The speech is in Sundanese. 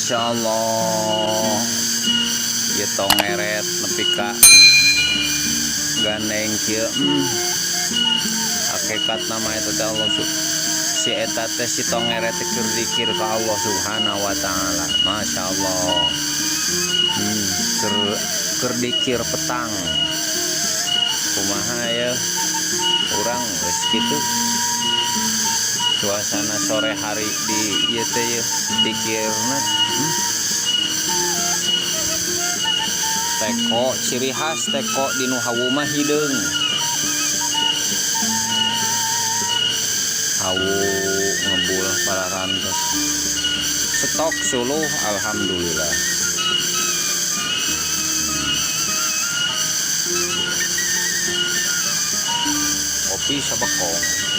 Masya Allah. Ieu tongeret nepi ka gandeng kieu. Hakikat nama eta teh Allah si eta teh si tongeret teh keur dikir ka Allah Subhanahu wa taala. Masya Allah. Keur dikir petang. Kumaha ya? Urang geus kitu. Suasana sore hari di ieu teh yeuh dikirna. Teko ciri khas teko di nu hawu mah hideung. Hawu ngebul pararantos. Stok suluh alhamdulillah. Kopi sabekong.